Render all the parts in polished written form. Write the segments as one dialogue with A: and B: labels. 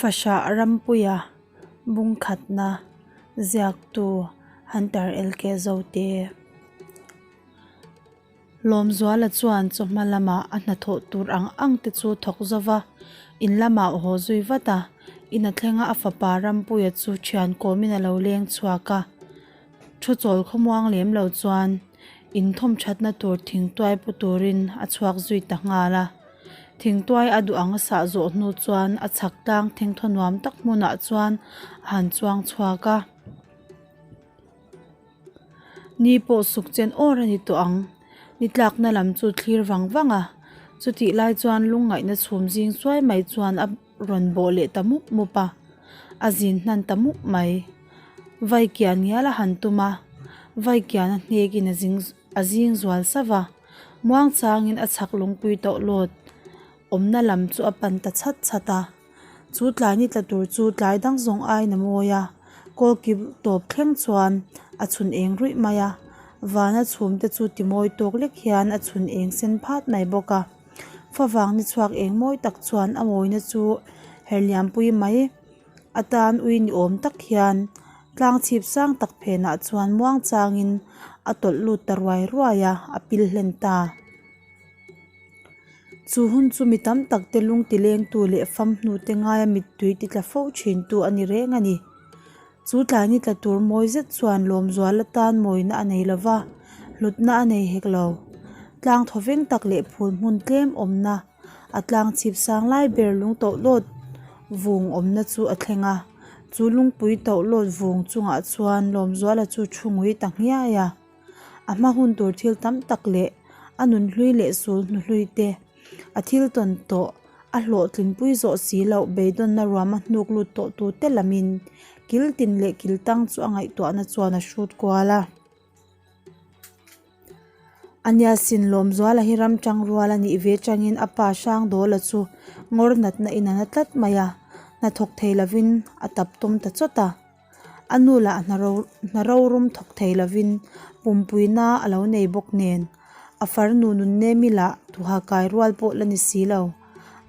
A: Fahrah Rampuia bungkhatna ziaktu Hunter LK Zote. Lawmzuala chuan chawhma lamah a hnathawh tur ang ang te chu thawk zo va, in lamah a haw zui vat a, in a thlenga a fapa Rampuia chu thian kawmin a lo leng chhuak a. Thu chawl khawmuang lem lo chuan inthawm thatna tur thingtuai pu turin a chhuak zui ta nghal a. Thingtuai a duh ang a sah zawh hnu chuan a chhak tlang thengthaw nuam tak hmunah chuan a han chuang chhuak a. Ni pawh suk chen awr a ni tawh ang. Ni tlakna lam chu thlir vang vang a. Chutih lai chuan lungngaihna chhum zing suai mai chuan a rawn bawh leh ta mup mup a, a zin hnan ta mup mai. Vai kian ngial a han tum a, vai kian a hnekin a zing a zing zual sauh va, muang changin a chhak lungpui tawh lawt awmna lam chu a pan ta chhat chhat a. Chu tlai ni tla tur chu tlai dang zawng aiin a mawi a, kawlki tawp thleng chuan a chhun eng ruih mai a, vana chhum te chu ti mawi tawk lek hian a chhun eng sen phat mai bawk a. Favang ni chhuak eng mawi tak chuan a mawina chu herliampui mai atan ui ni awm tak hian tlang chhip sang tak phenah chuan muang changin a tawlh lut ta ruai ruai a, a pil hlen ta. Chu hun chu mi tam tak te lung ti lengtu leh fam hnu te ngaia mittui ti tla fo thin tu a ni reng a ni. Chu tlai ni tla tur mawi zet chuan lawmzual atan mawina a nei lo va, hlutna a nei hek lo. Tlang thawveng tak leh phul hmun tlem awmna, a tlang chhip sang lai ber lung tauh lawt vung awmna chu a thleng a. Chu lungpui tauh lawt vung chungah chuan lawmzuala chu thu ngui ta nghiai a. A hma hun tur thil tam tak leh a nunhlui leh sul hnuhlui te, a thil tawn tawh, A hlawhtlinpui zawh si loh beidawnna ruam a hnuk lut tawh tu te lamin kil tin leh kil tang chu a ngaihtuahna chuan a hrut kual a. Ania sin Lawmzuala hi ram tang rual a nih ve changin a pa Hrangdawla chu ngawr natna in a na tlat mai a, hnathawk thei lovin a tap tawm ta chawt a. A nu lah hna rorum thawk thei lovin pumpuina a lo nei bawk nen, a farnu Nunnemi lah tuha kai rual pawh la ni si lo.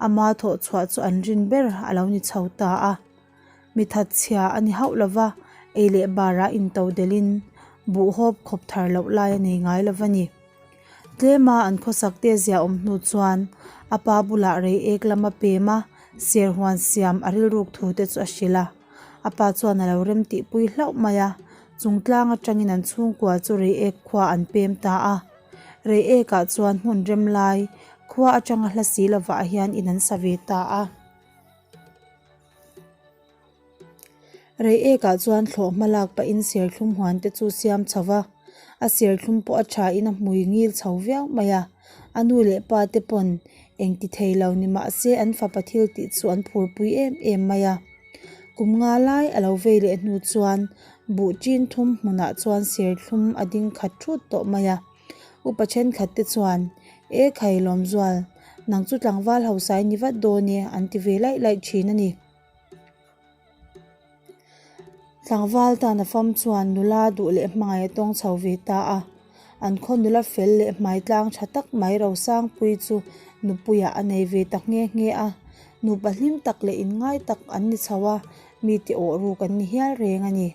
A: Ama thawh chhuah chu an rin ber a lo ni chho ta a. Mi thatchhia a ni hauh lova, ei leh barah into delhin buhhawp khawp thar loh lai a nei ngai lova ni. Tlema an khawsak te zia awm hnu chuan a pa bulah rei ek lama pem a, serhuan siam a rilruk thu te chu a hrilh a. A pa chuan a lo rem tihpui hlauh mai a, chung tlang atangin an chhungkua chu Reiek khua an pem ta a. Reiek ah chuan hmun rem lai khua atanga hla si lovah hian in an sa ve ta a. Reiek ah chuan thlawh hma lak pahin serthlum huan te chu siam chho va, a serthlum pawh a tha in a hmui ngil chho viau mai a. A nu leh pa te pawn eng ti thei lo ni mah se an fapa thil tih chu an phurpui em em mai a. Kum nga lai a lo vei leh hnu chuan buh chin thum hmunah chuan serthlum a ding khat thut tawh mai a. Upa thenkhat te chuan, E khai Lawmzual, nang chu tlangval hausa i ni vat dawn e an ti ve laih laih thin a ni. Tlangval tan a fam chuan nula duh leh hmangaih a tawng chho ve ta a, an khaw nula fel leh hmai tlang tha tak mai Rosangpui chu nupuiah a nei ve ta nghe nghe a, nupa hlim tak leh inngai tak an ni chho a, mite awh ruk an ni hial reng a ni.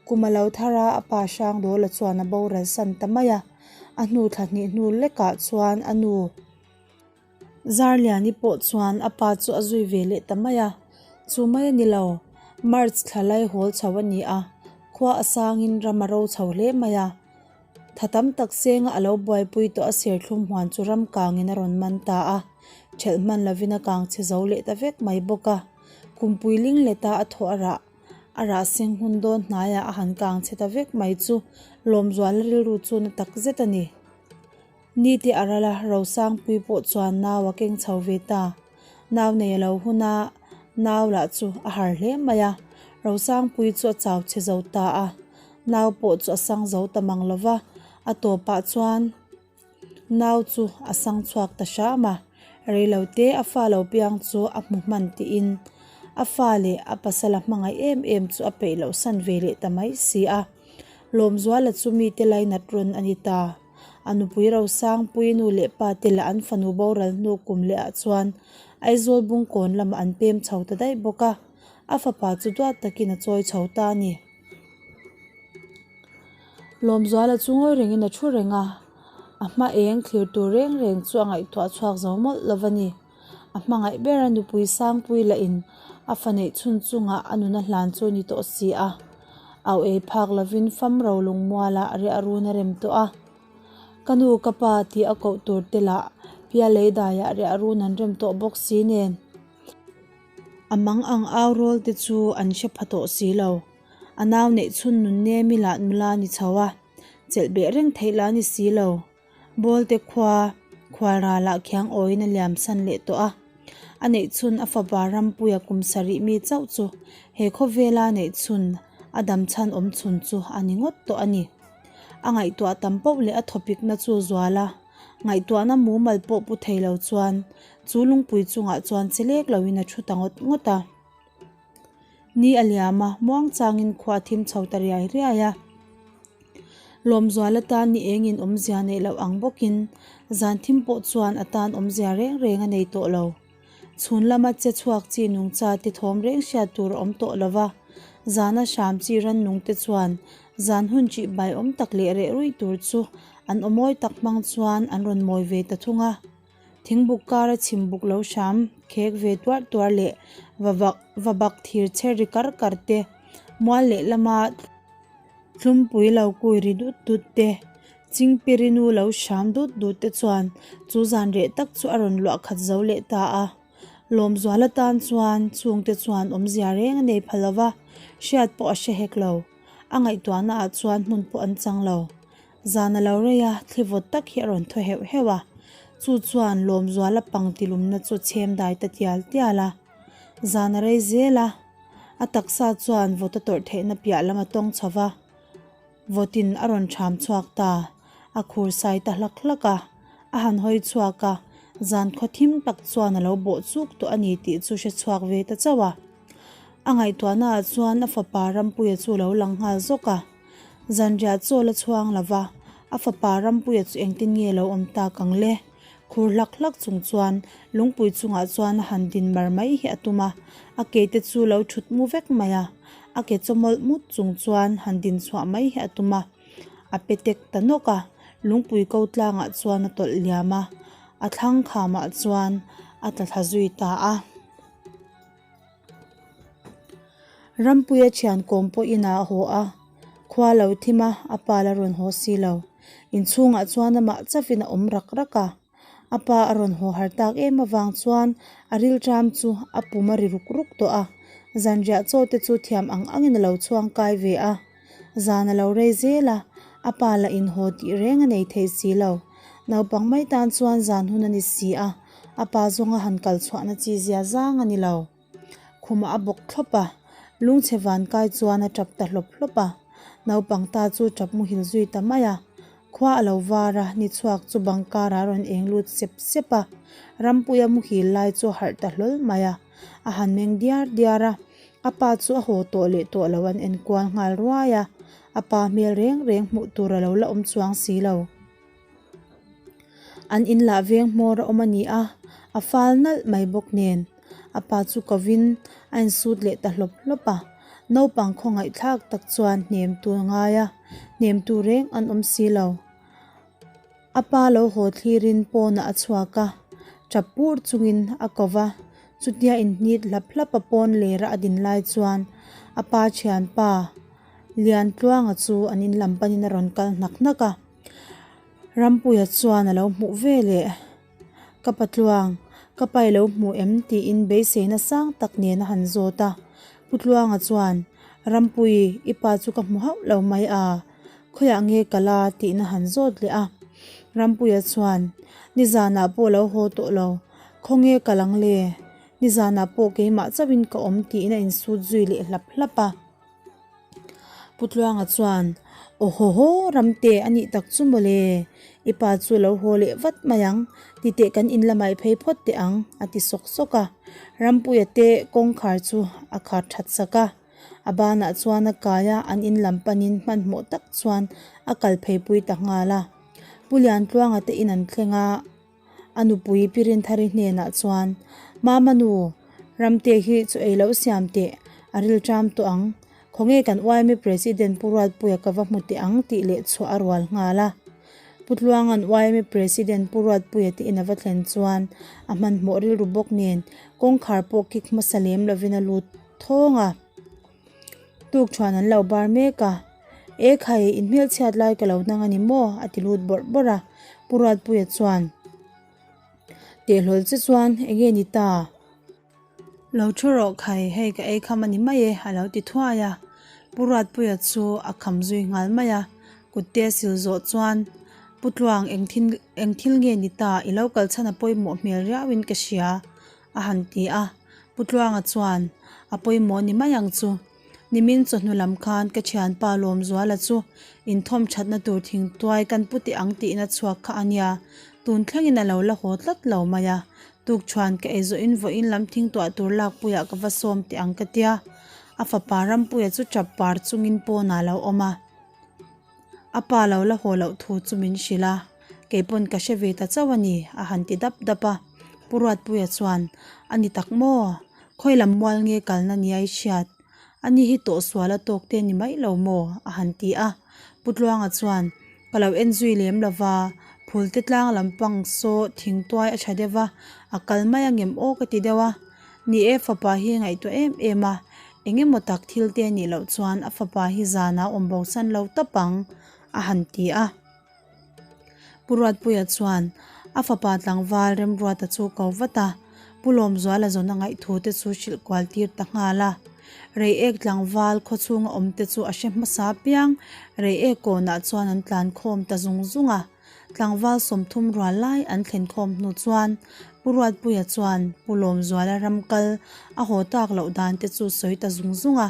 A: Kum a lo thar a, a pa Hrangdawla chuan a boral san ta mai a, a hnu thla hnih hnu lekah chuan a nu. Zarliani pawh chuan a pa chu a zui ve leh ta mai a, chu mai a ni lo, March thla lai hawl chho a ni a, khua a sangin ram a ro chho hle mai a, tha tam tak senga a lo buaipui tawh a serthlum huan chu ram kangin a rawn man ta a, ṭhelh hman lovin a kang chhe zo leh ta vek mai bawk a, kumpui ling leta a thawh a rah a rah seng hun dawn hnaiah a han kang chhe ta vek mai chu lawmzuala rilru chu na tak zet a ni. Nite a ral a, Rosangpui pawh chuan nau a keng chho ve ta. Nau nei a lo hun a, nau lah chu a har hle mai a. Rosangpui chu a chau chhe zo ta a, nau pawh chu a sang zo ta mang lo va, a tawpah chuan nau chu a sang chhuak ta hram a. Reilote a fa lo piang chu a hmu hman tiin a fa leh a pasal a hmangaih em em chu a peih loh san ve leh ta mai si a. Lawmzuala chu mite lainat rawn a ni ta. A nupui Rosangpui nu leh pa te lah an fanu boral hnu kum leh ah chuan Aizawl Bungkawn lamah an pem chho ta daih bawk a. A fapa chu duat takin a chawi chho ta a ni. Lawmzuala chu ngawi rengin a thu reng a, a hma eng thlir tur reng reng chu a ngaihtuah chhuak zo mawlh lo va ni. A hmangaih ber a nupui Sangpui lah in a fa neih chhun chungah a nun a hlan chu a ni tawh si a. Au ei phak lovin fam ro lungmualah riah run a rem tawh a. Ka nu ka pa tih a koh tur te lah pialei daiah riah run an rem tawh bawk si nen. A mang ang au rawl te chu an hre pha tawh si lo. A nau neih chhun nun nemi lah nula ni chho a, chelh beh reng theih lah ni si lo. Bawlte khua khual ralah khiang awiin a liam san leh tawh a. A neih chhun a fapa Rampuia kum sarih mi chauh chu he khawvela neih chhun a dam chhan awm chhun chu a ni ngawt tawh a ni. A ngaihtuah tam poh leh a thawpikna chu zual a, ngaihtuahna mumal pawh pu thei lo chuan chu lungpui chungah chuan che lek loin a thu ta ngawt ngawt a. Ni a liam a, muang changin khua a thim chho ta riai riai a. Lawmzual atan ni engin awmzia neih loh ang bawkin zan thim pawh chuan a tan awmzia reng reng a nei tawh lo. Chhun lama che chhuak chi nungcha te thawm reng hriat tur a awm tawh lo va, zana hram chi rannung te chuan zan hun chih bai awm tak leh reh ruih tur chu an awmawi tak hmang chuan an rawn mawi ve ta thung a. Thingbuk kara chhim buk lo hram khek ve tuar tuar leh va vak va bak thir chher ri kar kar te, mual lehlama tlumpui lo kui ri dut dut te, chingpirinu lo hram dut dut te chuan chu zan reh tak chu a rawn luah khat zo leh ta a. Lawmzuala tan chuan chungte chuan awmzia reng a nei pha lo va, hriat pawh a hre hek lo. A ngaihtuahna ah chuan hmun pawh an chang lo. Zan a lo rei a, thli vawt tak hi a rawn thaw heuh heuh a, chu chuan Lawmzuala pang tilumna chu chhem dai ta tial tial a. Zan a rei zel a, a taksa chuan vawt a tawrh theihna piah lam a tawng chho va, vawtin a rawn ṭham chhuak ta, a khur sai ta hlak hlak a, a han hawi chhuak a, zan khaw thim tak chuan a lo bawh chuk tawh a ni tih chu hre chhuak ve ta chauh a. A ngaihtuahna ah chuan a fapa Rampuia chu a lo lang nghal zawk a. Zanriah chaw la chhuang lo va, a fapa Rampuia chu engtin nge lo awm tak ang le? Khur hlak hlak chung chuan lungpui chungah chuan a han din mar mai hi a tum a, a ke te chu lo thut mu vek mai a, a ke chaw mawlh mut chung chuan han din chhuah mai hi a tum a, a pe tek ta nawk a, lungpui ko tlangah chuan a tawlh liam a, a thlang khamah chuan a tla thla zui ta a. Rampuia thian kawm pawhin a haw a, khua lo thim a, a pa la rawn haw si lo. Inchhungah chuan amah chauhin a awm rak rak a, a pa a rawn haw har tak em avang chuan a rilṭam chu a pum a ri ruk ruk tawh a, zanriah chaw te chu thiam ang angin a lo chhuang kai ve a. Zan a lo rei zel a, a pa lah inhaw tih reng a nei thei si lo. Naupang mai tan chuan zan hun a ni si a, a pa zawnga han kal chhuahna chi zia zang a ni lo. Khumah a bawk thlawp a, lungchhe van kai chuan a tap ta hlawp hlawp a. Naupang ta chu tap muhil zui ta mai a. Khua a lo var a, ni chhuak chu bang karah a rawn eng lut sep sep a. Rampuia muhil lai chu a harh ta hlawl mai a, a han meng diar diar a. A pa chu a haw tawh leh tawh lo an enkual nghal ruai a, a pa hmel reng reng hmuh tur a lo la awm chuang si lo. An in lah veng hmawr a awm a ni a, a fal nalh mai bawk nen. A pa chu kovin a insut leh ta hlawp hlawp a, naupang khawngaihthlak tak chuan hnem tur a ngai a, hnem tur reng an awm si lo. A pa lo haw thlirin pawnah a chhuak a, tap pur chungin a ko va, chutia inhnit hlap hlap a pawn lera a din lai chuan a pa thianpa Liantluanga chu an in lam panin a rawn kal hnak hnak a. Rampuia chuan a lo hmuh ve leh, Ka Patluang, ka pa i lo hmu em? tiin beiseina sang tak nen a han zawt a. Pu Tluanga chuan, Rampui, i pa chu ka hmu hauh lo mai a, Khawiah nge ka la tihna han zawt leh a. Rampuia chuan, Nizanah pawh lo haw tawh lo, khawnge ka lang le? Nizanah pawh keimah chauhin ka awm tiin a insut zui leh hlap hlap a. Pu Tluanga chuan, Aw haw haw Ramte a nih tak chu mawle, i pa chu lo haw leh vat mai ang, titeh kan in lamah i phei phawt teh ang, a ti sawk sawk a. Rampuia te kawngkhar chu a khar that sak a. A banah chuan a kai a, an in lam panin hmanhmawh tak chuan a kal phei pui ta nghal a. Pu Liantluanga te in an thleng a, a nupui Pi Rinthari hnenah chuan, Mama nu, Ramte hi chu ei lo siam teh, A rilṭam tawh ang. Khawnge kan YMA President Pu Ruatpuia ka va hmu teh ang tih leh chhuah a rual nghal a. Pu Tluanga'n YMA President Pu Ruatpuia te in a va thlen chuan a hmanhmawh rilru bawk nen kawngkhar pawh kik hmasa lem lovin a lut thawng a. Tuk chuan an lo bar mek a, E khai, in hmelchhiat lai ka lo nang a ni maw? a ti lut bawrh bawrh a. Pu Ruatpuia chuan, Tehhlawl che chuan enge ni ta? Lo thu rawh khai, hei ka ei kham a ni mai e, a lo ti thuai a. Pu Ruatpuia chu a kham zui nghal mai a, kutte a sil zawh chuan, Pu Tluang, eng thil eng thil nge ni ta? I lo kal chhan a pawimawh hmel riauin ka hria, a han ti a. Pu Tluanga chuan, A pawimawh ni mai ang chu. Nimin chawhnu lam khan ka thianpa Lawmzuala chu inthawm thatna tur thingtuai kan pu teh ang tiin a chhuak kha a nia. Tun thlengin a lo la haw tlat lo mai a. Tukṭhuan ka ei zawhin vawiin lam thingtuah tur lakpuiah ka va sawm teh ang ka tia. A fapa Rampuia chu ṭap par chungin pawnah a lo awm a. A pa lo la haw loh thu chu min hrilh a, kei pawn ka hre ve ta chauh a ni, a han ti dap dap a. Pu Ruatpuia chuan, A ni tak maw? Khawi lam mual nge kalna nia i hriat? Ani hi tawhsual a tawk te ni mai lo maw? a han ti a. Pu Tluanga chuan, Ka lo en zui lem lo va, phulte tlang lampang saw thingtuai a tha deuh va, a kal mai a ngem aw ka ti deuh a. Ni e, fapa hi ngaihtuah em em a, eng emaw tak thil te nih loh chuan a fapa hi zanah awm bosan lo tawp ang, a han ti a. Pu Ruatpuia chuan a fapa tlangval Remruata chu ko vat a, Pu Lawmzuala zawn a ngaihthu te chu hrilh kual tir ta nghal a. Reiek tlangval khawchhunga awm te chu a hre hmasa piang, Reiek kawnah chuan an tlan khawm ta zung zung a. Tlangval 30 rual lai an thlen khawm hnu chuan Pu Ruatpuia chuan Pu Lawmzuala ram kal a haw tak loh dan te chu sawi ta zung zung a.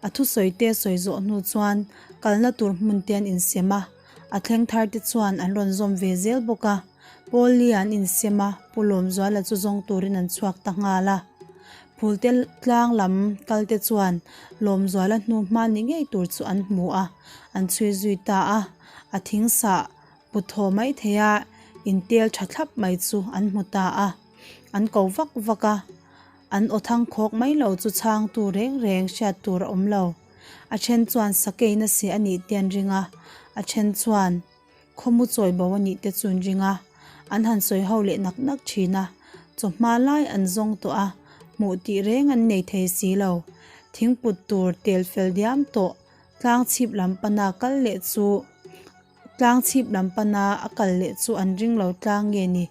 A: A thusawi te sawi zawh hnu chuan kalna tur hmun te an insem a, a thleng thar te chuan an rawn zawm ve zel bawk a. Paul Lee an insem a, Pu Lawmzuala chu zawng turin an chhuak ta nghal a. Phulte tlang lam kal te chuan Lawmzuala hnu hma ni ngei tur chu an hmu a, an chhui zui ta a. A thing sah put thaw mai thei a, intel tha thlap mai chu an hmu ta a. An ko vak vak a, an aw thang khawk mai lo chu chhangtu reng reng hriat tur a awm lo. A then chuan sakeina si a nih te an ring a, a then chuan khawmu chawi bo a nih te chu an ring a. An han sawi ho leh nak nak thin a, chawhma lai an zawng tawh a, hmuh tih reng an nei thei si lo. Thingput tur tel fel diam tawh Tlang chhip lam pana kal leh chu Tlang chhip lam pana a kal leh chu an ring lo tlang nge ni?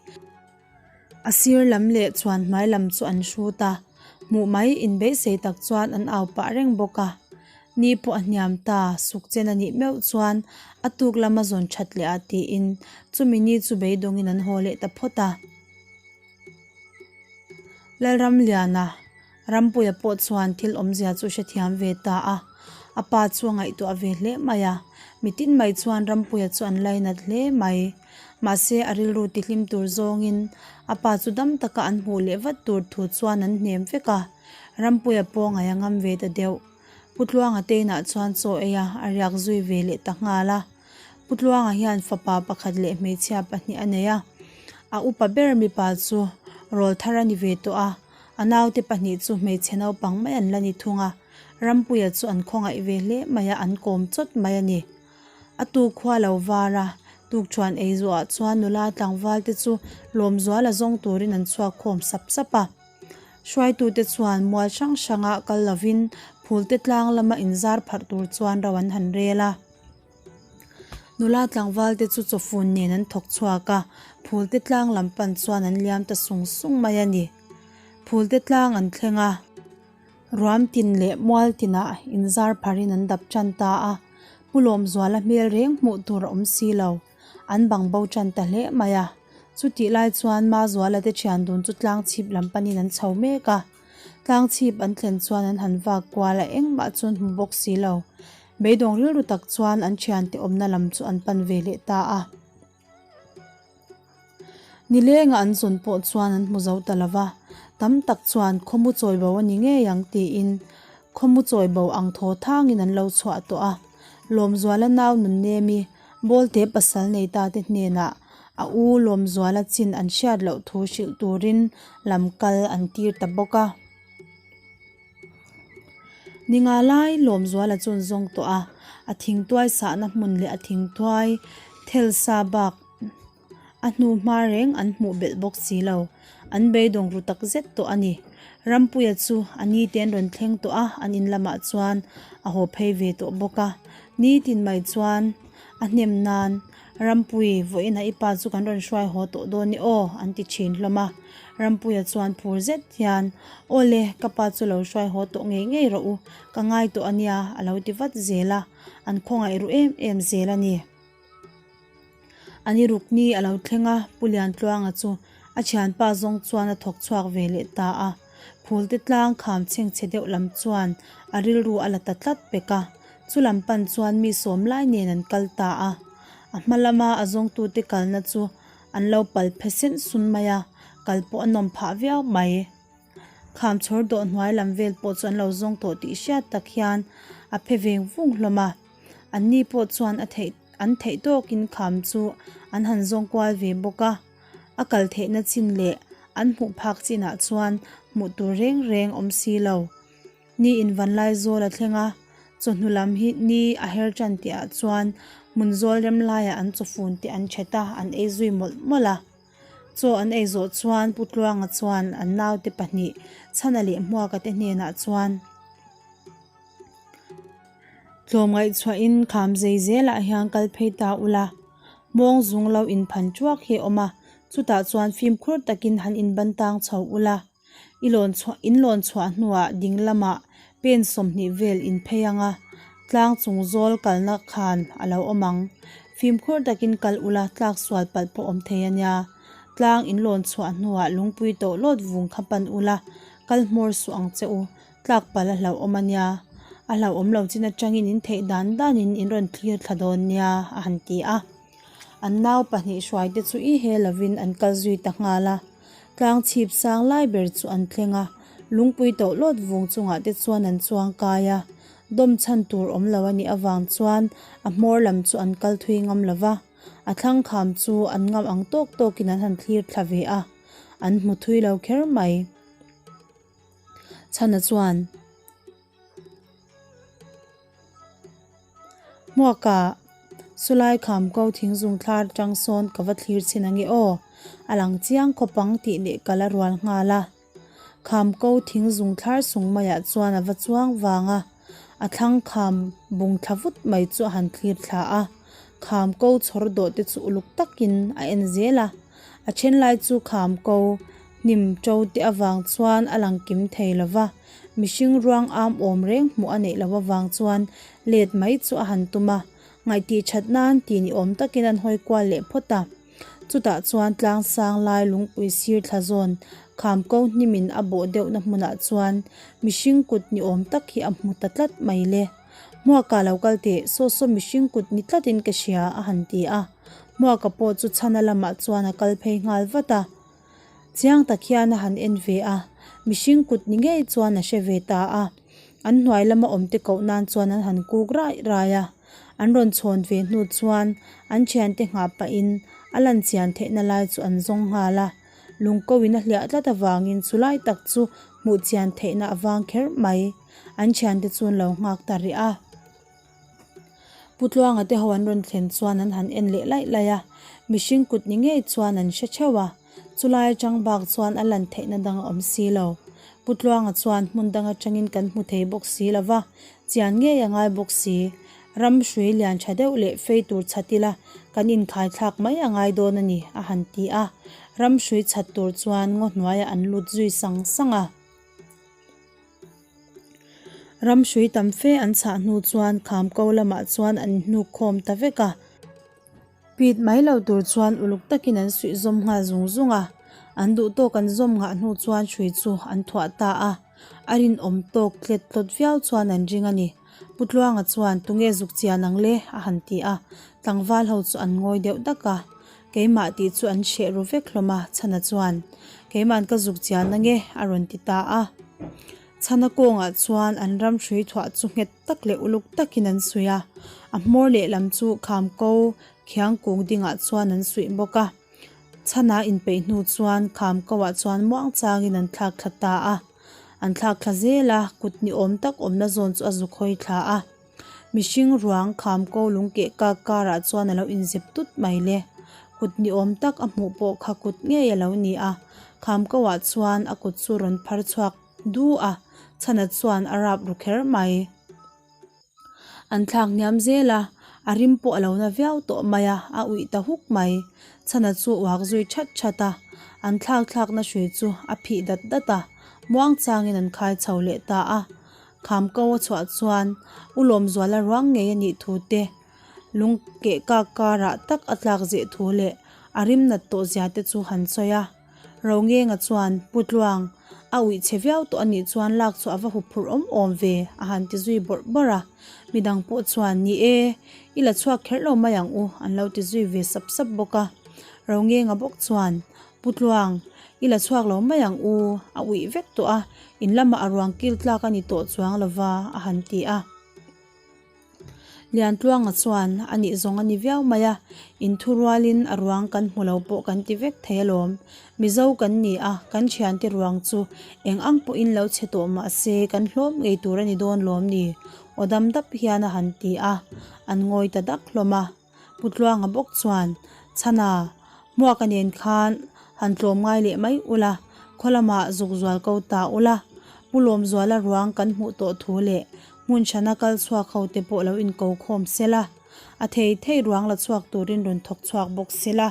A: A sir lam leh chuan hmai lam chu an hrut a, hmuh mai inbeisei tak chuan an au pah reng bawk a. Ni pawh a hniam ta, suk chen a nih meuh chuan a tuk lama zawn that leh ah tiin chumi ni chu beidawngin an haw leh ta phawt a. Lalramliana. Rampuia pawh chuan thil awmzia chu hrethiam ve ta a, a pa chu a ngaihtuah ve hle mai a. Mitin mai chuan Rampuia chu an lainat hle mai. Mahse a rilru tihlim tur zawngin a pa chu dam taka an hmuh leh vat tur thu chuan an hnem vek a. Rampuia pawh ngaih a ngam ve ta deuh. Pu Tluanga te inah chuan chaw ei a, a riak zui ve leh ta nghal a. Pu Tluanga hian fapa pakhat leh hmeichhia pahnih a nei a. A upa ber mipa chu rawlthar a ni ve tawh a. A naute pahnih chu hmeichhe naupang mai an la ni thung a, Rampuia chu an khawngaih ve hle mai a, an kawm chawt mai a ni. A tuk khua lo var a, tukṭhuan ei zawhah chuan nula tlangval te chu lawmzuala zawng turin an chhuak khawm sap sap a. Hruaitute chuan mual hrang hranga kal lovin phulte tlang lama inzar pharh tur chuan ro an han rel a. Nula tlangval te chu chawfun nen an thawk chhuak a, phulte tlang lam pan chuan an liam ta sung sung mai a ni. Phulte tlang an thleng a, ruam tin leh mual tinah inzar pharin an dap tan ta a, Pu Lawmzuala hmel reng hmuh tur a awm si lo, an bang bo tan ta hle mai a. Chutih lai chuan Mazuala te thian dun chu tlang chhip lam panin an chho mek a, tlang chhip an thlen chuan an han vak kual a, engmah chu an hmu bawk si lo. Beidawng rilru tak chuan an thiante awmna lam chu an pan ve leh ta a. Nilenga an zawn pawh chuan an hmu zo ta lo va, tam tak chuan khawmu chawi bo a ni ngei ang tiin khawmu chawi bo ang thaw thangin an lo chhuah tawh a. Lawmzuala nau Nunnemi Bawlte pasal nei ta te hnenah a u Lawmzuala chin an hriat loh thu hrilh turin lam kal an tir ta bawk a. Ni nga lai Lawmzuala chu an zawng tawh a, a thingtuai sahna hmun leh a thingtuai thel sa bak a hnu hma reng an hmuh belh bawk si lo. An beidawng ru tak zet tawh a ni. Rampuia chu a ni te an rawn thleng tawh a, an in lamah chuan a haw phei ve tawh bawk a. Nitin mai chuan a hnem nan Rampui, vawiinah i pa chu kan rawn hruai haw tawh dawn i aw, an ti thin hlawm a. Rampuia chuan phur zet hian, Aw le, ka pa chu lo hruai haw tawh ngei ngei rawh u, ka ngai tawh a nia, a lo ti vat zel a, an khawngaih ru em em zel a ni. An i ruk ni a lo thleng a, Pu Liantluanga chu a thianpa zawng chuan a thawk chhuak ve leh ta a. Phulte tlang kham chhengchhe deuh lam chuan a rilru a la ta tlat pek a, chu lam pan chuan mi sawm lai nen an kal ta a. A hma lama a zawngtute kalna chu an lo pal phe sen sun mai a, kal pawh a nawm phah viau mai. Kham chhawr dawh hnuai lam vel pawh chu an lo zawng tawh tih hriat tak hian a phe veng vung hlawm a. Anni pawh chuan a theih an theih tawkin kham chu an han zawng kual ve bawk a. A kal theihna chin leh an hmuh phak chinah chuan hmuh tur reng reng awm si lo. Ni in vanlai zawl a thleng a, chawhnu lam hi ni a her tan tihah chuan hmun zawl rem laiah an chawfun te an that a, an ei zui mawlh mawlh a. Chaw an ei zawh chuan Pu Tluanga chuan an naute pahnih Chhana leh Hmuaka te hnenah chuan, Tlawmngaih chhuahin kham zei zelah hian kal phei ta ula, mawng zung lo inphan ṭuak hi a awm a, chutah chuan fimkhur takin han inban tang chho ula. I lawn chhuah in lawn chhuah hnuah ding lamah pen 20 vel in phei ang a, tlang chung zawl kalna khan a lo awm ang. Fimkhur takin kal ula tlak sual palh pawh awm thei a nia. Tlang in lawn chhuah hnuah lungpui tawh lawt vung kha pan ula, kal hmawr suh ang che u. Tlak palh a hlauhawm a nia, a hlauhawm lo chin atangin in theih dan danin in rawn thlir thla dawn nia a han ti a. An nau pahnih hruaite chu i he lovin an kal zui ta nghal a. Tlang chhip sang lai ber chu an thleng a, lungpui tawh lawt vung chungah te chuan an chuang kai a. Dawm chhan tur awm lo a nih avang chuan a hmawr lam chu an kal thui ngam lo va, a thlang kham chu an ngam ang tawk tawkin an han thlir thla ve a, an hmu thui lo kher mai. Chhana chuan, Hmuaka, Sulai kham ko thingzung thlar atang sawn ka va thlir chhin ange aw, a lang chiang khawp ang tih leh ka la rual nghal a. Kham ko thingzung thlar sung maiah chuan a va chuang vang a, a thlang kham bung thla vut mai chu a han thlir thla a. Kham ko chhawr dawh te chu uluk takin a en zel a, a then lai chu kham ko Hnim ṭo te avang chuan a lang kim thei lo va, mihring ruang am awm reng hmuh a neih loh avang chuan let mai chu a han tum a, ngaihtih that nan ti ni awm takin an hawi kual leh phawt a. Chutah chuan tlang sang lai lungpui sir thla zawn kham ko hnimin a bawh deuhna hmunah chuan mihring kut ni awm tak hi a hmu ta tlat mai le. Hmuaka lo kal teh, saw saw mihring kut ni tlatin ka hria a han ti a. Hmuaka pawh chu chhana lamah chuan a kal phei nghal vat a. Chiang tak hian a han en ve a, mihring kut ni ngei chuan a hre ve ta a. An hnuai lama awmte koh nan chuan an han kuk rai rai a. An rawn chhawn ve hnu chuan an thiante nghah pahin a lan chian theihna lai chu an zawng nghal a. Lungko in a hliah tlat avangin chu lai tak chu hmuh chian theihna a vang kher mai. An thiante chu an lo nghak ta rih a. Pu Tluanga te ho an rawn thlen chuan an han en leh laih laih a, mihring kut ni ngei chuan an hre theuh a, chulai atang bak chuan a lan theihna dang a awm si lo. Pu Tluanga chuan hmun dang atangin kan hmu thei bawk si lo va, chian ngei a ngai bawk si. Ram hrui lian tha deuh leh fei tur chhat ila kan inkhai thlak mai a ngai dawn a ni, a han ti a. Ram hrui chhat tur chuan ngaw hnuaiah an lut zui sang sang a. Ram hrui tam fe an chhah hnu chuan kham ko lamah chuan an hnuk khawm ta vek a. Pit mai lo tur chuan uluk takin an suih zawm nghal zung zung a, an duh tawk an zawm nghah hnu chuan hrui chu an thuah ta a, a rinawm tawk tlet tlawt viau chuan an ring a ni. Pu Tluanga chuan tunge zuk chian ang le? a han ti a, tlangval ho chu an ngawi deuh dak a. Keimah tih chu an hreh ru vek hlawm a, Chhana chuan, Keima'n ka zuk chian ange, a rawn ti ta a. Chhana kawngah chuan an ram hrui thuah chu nghet tak leh uluk takin an suih a, a hmawr lehlam chu kham ko khiang kung dingah chuan an suih bawk a. Chhana inpeih hnu chuan kham ko ah chuan muang changin an thlak thla ta a. An thlak thla zel a, kut ni awm tak awmna zawn chu a zuk hawi thla a. Mihring ruang kham ko lung keh kak karah chuan a lo inzep tut mai le. Kut ni awm tak a hmuh pawh kha kut ngei a lo ni a, kham ko ah chuan a kut chu rawn phar chhuak du a, chhana chuan a rap ru kher mai. An thlak hniam zel a, a rim pawh a lo na viau tawh mai a, a uih ta huk mai. Chhana chu uak zui that that a, an thlak thlakna hrui chu a phih dat dat a, muang changin an khai chho leh ta a. Kham ko a chhuah chuan U Lawmzuala ruang ngei a nih thu te, lung keh kak karah tak a tlak zeh thu leh a rim nat tawh zia te chu han sawi a. Rongenga chuan, Pu Tluang, a uih chhe viau tawh a nih chuan lak chu a va hup phurh awm awm ve, a han ti zui bawrh bawrh a. Midang pawh chuan, Ni e, i la chhuak kher lo mai ang u, an lo ti zui ve sap sap bawk a. Rongenga bawk chuan, Pu Tluang, i la chhuak lo mai ang u, a uih vek tawh a, in lamah a ruang kil tlak a ni tawh chuang lova, a han ti a. Liantluanga chuan a nih zawng a ni viau mai a, inthurualin a ruang kan hmu lo pawh kan ti vek thei alawm. Mizo kan ni a, kan thiante ruang chu eng ang pawhin lo chhe tawh mah se kan hlawm ngei tur a ni dawn lawm ni? Aw dam dap hian a han ti a, an ngawi ta dak hlawm a. Pu Tluanga bawk chuan, Chhana, Hmuaka nen khan han tlawm ngai leh mai ula, khaw lamah zuk zual ko ta ula, Pu Lawmzuala ruang kan hmuh tawh thu leh hmun hrana kal chhuak ho te pawh lo inko khawm sela, a thei thei ruang la chhuak turin rawn thawk chhuak bawk sela,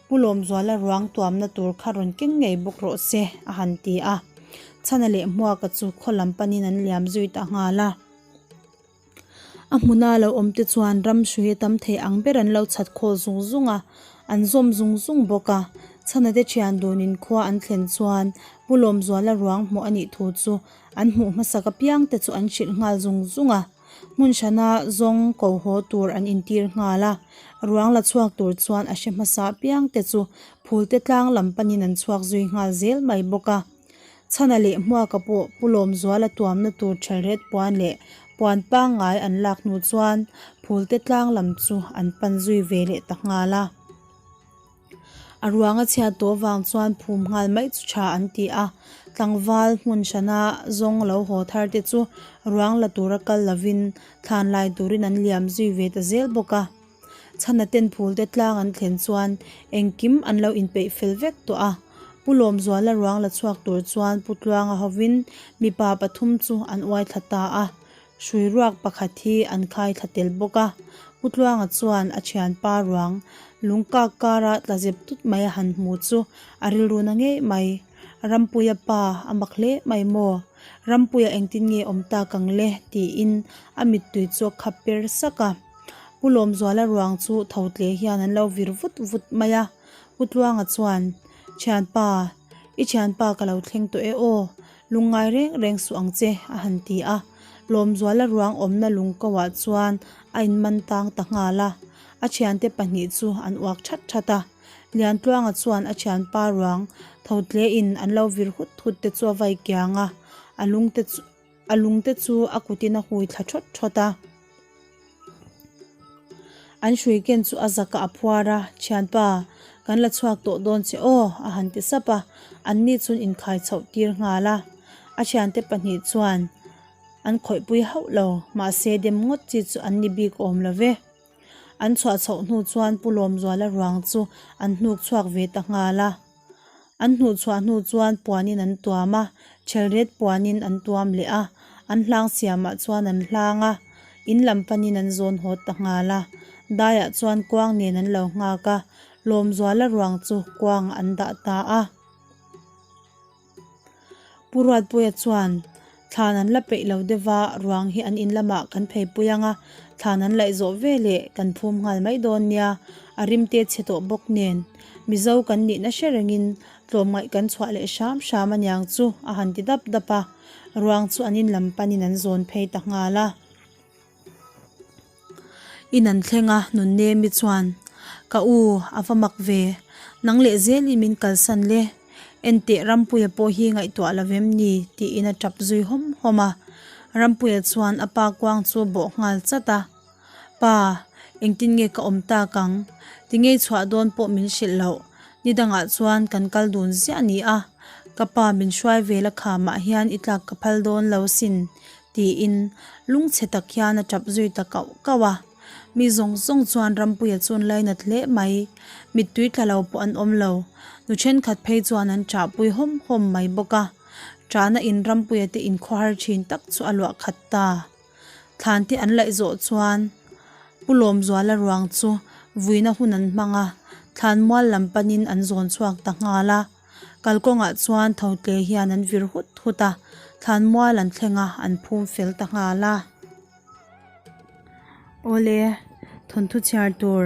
A: Pu Lawmzuala ruang tuamna tur kha rawn keng ngei bawk rawh se, a han ti a. Chhana leh Hmuaka chu khaw lam panin an liam zui ta nghal a. A hmuna lo awm te chuan ram hrui a tam thei ang ber an lo chhat khawl zung zung a, an zawm zung zung bawk a. Chhana te thian dunin khua an thlen chuan Pu Lawmzuala ruang hmuh a nih thu chu an hmuh hmasak apiang te chu an hrilh nghal zung zung a. Hmun hrana zawng ko haw tur an intir nghal a, ruang la chhuak tur chuan a hre hmasa apiang te chu phulte tlang lam panin an chhuak zui nghal zel mai bawk a. Chhana leh Hmuaka pawh Pu Lawmzuala tuamna tur thelret puan leh puan pangngai an lak hnu chuan phulte tlang lam chu an pan zui ve leh ta nghal a. A ruang a chhiat tawh vang chuan phum nghal mai chu tha an ti a, tlangval hmun hrana zawng lo haw thar te chu ruang la tura kal lovin thlan lai turin an liam zui ve ta zel bawk a. Chhana ten phulte tlang an thlen chuan engkim an lo inpeih fel vek tawh a, Pu Lawmzuala ruang la chhuak tur chuan Pu Tluanga hovin mipa pathum chu an uai thla ta a, hrui ruak pakhat hi an khai thla tel bawk a. Pu Tluanga chuan a thianpa ruang lung kak kara tla zep tut mai a han hmu chu a rilru na ngei mai. Rampuia pa a mak hle mai maw? Rampuia engtin nge awm tak ang le? tiin a mittui chu a khap per sak a. Pu Lawmzuala ruang chu tho tle hian an lo vir vut vut mai a, Pu Tluanga chuan, Thianpa, i thianpa ka lo thleng tawh e aw, lungngai reng reng suh ang che, a han ti a. Lawmzuala ruang awmna lung ko ah chuan a inman tang ta nghal a, a thiante pahnih chu an uak that that a. Liantluanga chuan a thianpa ruang tho tle in an lo vir hut hut te chu a vai kiang a, a lungte chu. A lungte chu a kutin a hui thla thawt thawt a. An hrui ken chu a zakah a phuar a, Thianpa, kan la chhuak tawh dawn che aw, a han ti sap a. Anni chuan inkhai chhoh tir nghal a. A thiante pahnih chuan an khawihpui hauh lo, mahse dem ngawt chi chu an ni bik awm lo ve. An chhuah chhoh hnu chuan Pu Lawmzuala ruang chu an hnuk chhuak ve ta nghal a. An hnuhchhuah hnu chuan puanin an tuam a, thelret puanin an tuam leh a, an hlang siamah chuan an hlang a, in lam panin an zawn haw ta nghal a. Daiah chuan kuang nen an lo nghak a, Lawmzuala ruang chu kuangah an dah ta a. Pu Ruatpuia chuan, Thlan an la peih lo deuh va, ruang hi an in lamah kan pheipui ang a, thlan an laih zawh ve leh kan phum nghal mai dawn nia, a rim te chhe tawh bawk nen. Mizo kan nihna hre rengin tlawmngaih kan chhuah leh hram hram aniang chu a han ti dap dap a, ruang chu an in lam panin an zawn phei ta nghal a. In an thleng a, Nunnemi chuan, Ka u, a va mak ve. Nang leh zelin min kalsan le. Enteh Rampuia pawh hi ngaihtuah lo vem ni? tiin a tap zui hawm hawm a. Rampuia chuan a pa kuang chu a bawh nghal chat a. Pa, engtin nge ka awm tak ang? Ti ngei chhuah dawn pawh min hrilh loh. Ni dangah chuan kan kal dun ziah a ni a. Ka pa min hruai vel a khamah hian i tlak ka phal dawn lo sin, tiin lungchhe tak hian a tap zui ta kauh kauh a. Mi zawng zawng chuan Rampuia chu an lainat hle mai. Mittui tla lo pawh an awm lo. Nu thenkhat phei chuan an ṭahpui hawm hawm mai bawk a. Ṭahna in Rampuia te inkhawhar ṭhin tak chu a luah khat ta. Thlan te an laih zawh chuan Pu Lawmzuala ruang chu vuina hun an hmang a, thlan mual lam panin an zawn chhuak ta nghal a. Kalkawngah chuan tho tle hian an vir hut hut a, thlan mual an thleng a, an phum fel ta nghal a. Awle, thawnthu chhiar tur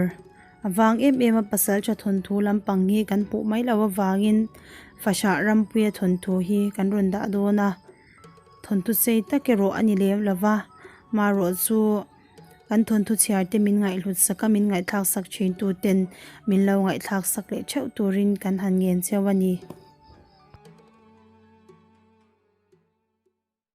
A: a vang em em a pasaltha thawnthu lampang hi kan hmuh mai loh avangin Fahrah Rampuia thawnthu hi kan rawn dah dawn a. Thawnthu sei tak erawh a ni lem lo va, marawh chu kan thawnthu chhiar te min ngaihhlut sak a, min ngaihthlak sak thin tu ten min lo ngaihthlak sak leh theuh turin kan han ngen cheu a ni.